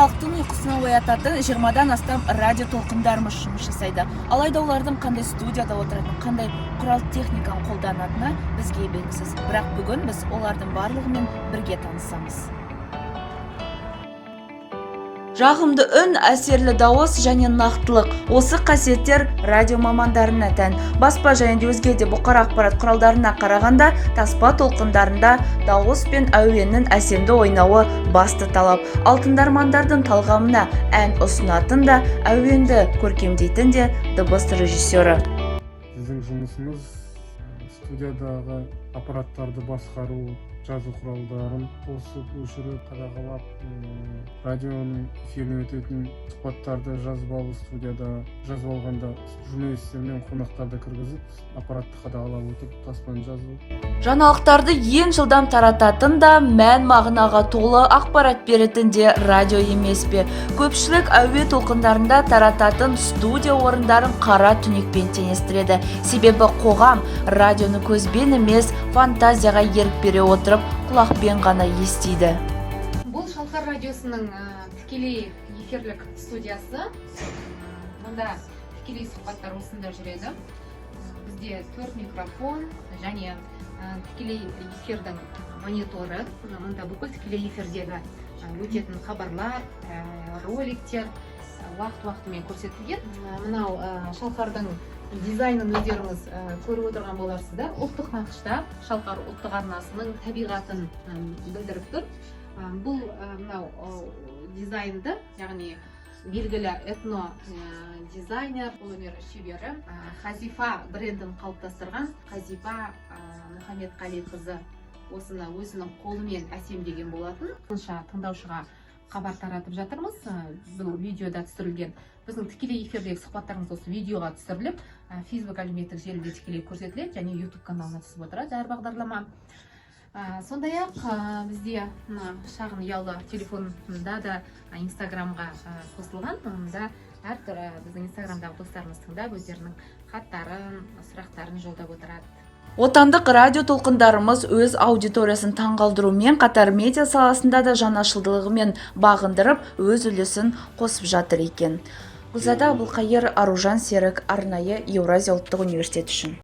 Халықтың ұйқысынан оятатын 20-дан астам радио толқындарымыз жұмыс жасайды. Алайда олардың қандай студияда отыратын, қандай құрал техниканы қолданатыны бізге белгісіз. Бірақ бүгін біз олардың барлығымен бірге танысамыз. Жағымды үн, әсерлі дауыс және нақтылық – осы қасиеттер радио мамандарына тән. Баспа және де өзге де бұқара ақпарат құралдарына қарағанда, таспа толқындарында дауыс пен әуеннің әсемді ойнауы басты талап. Ал тыңдармандардың талғамына ән ұсынатын да, әуенді көркемдейтін де дыбыс режиссері. Біздің жұмысымыз студиядағы аппараттарды басқару, жазу құралдарын қосып, өшіріп, қадағалап, радионың эфиріне өтетін сұхбаттарды жазып алу, студияда жазып алғанда журналистер мен қонақтарды кіргізіп, аппаратты қадағалап отырып, таспаны жазу. Жаңалықтарды ең жылдам тарататын да, мән мағынаға толы ақпарат беретін де радио емес пе? Көпшілік әуе толқындарында тарататын студия орындарын қара түнекпен теңестіреді. Себебі қоғам радионы көзбен емес, фантазияға ерік бере отырып, құлақпен ғана естиді. Бұл Шалқар радиосының тікелей эфирлік студиясы. Мұнда тікелей сұхбаттар осында жүреді. Бізде төрт микрофон және тікелей эфирдің мониторы. Мұнда бүкіл тікелей эфирдегі өтетін хабарлар, роликтер уақыт уақытымен көрсетілген. Мынау Шалқардың дизайнын өздеріңіз көріп отырған боларсыздар. Ұлттық нақышта Шалқар ұлттық арнасының табиғатын білдіріп тұр. Бұл мынау дизайнды, яғни белгілі этно дизайнер, қолөнер шебері, Хазифа брендін қалыптастырған Хазифа Мұхамедқалиқызы осыны өзінің қолымен әсемдеген болатын. Қанша тыңдаушыға хабар таратып жатырмыз. Бұл видеода түсірілген. Біздің тікелей эфирдегі сұхбаттарымыз осы видеоға түсіріліп, Facebook әлеуметтік желіде тікелей көрсетіледі және YouTube каналына түсіп отырады әр бағдарлама. Сондай ақ бізде мына шағын ұялы телефонда да Инстаграмға қосылған. Мұнда әртүрлі біздің Инстаграмдағы достарымыз тыңдап, өздерінің хаттарын, сұрақтарын жолдап отырады. Отандық радио толқындарымыз өз аудиториясын таңғалдырумен қатар, медиа саласында да жаңашылдығымен бағындырып, өз үлесін қосып жатыр екен. Гүлзада Әбілқайыр, Аружан Серік, арнайы Еуразия ұлттық университеті үшін.